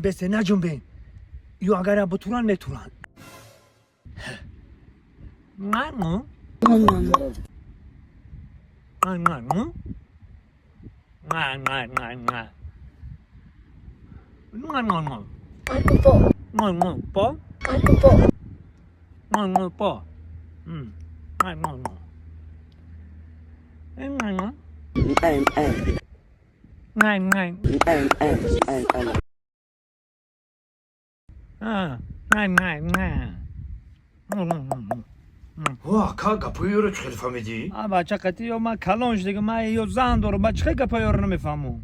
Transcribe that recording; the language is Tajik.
Бесте, наҷунбен. Ё агар бутуран, метуран. Ма. Ма ма ма. Ма ма ма ма. Ма ма ма. Ма ма по. Ма ма по. Ма ма ма. Ма ма. Ма ма. А, ма ма ма. Ва, ка гапои ёро чӣ хеле фаҳмидӣ? А бача қати ё ма калон шудага, ма ё зан дорам, ба чӣ хел гапои ёро намефаҳмам?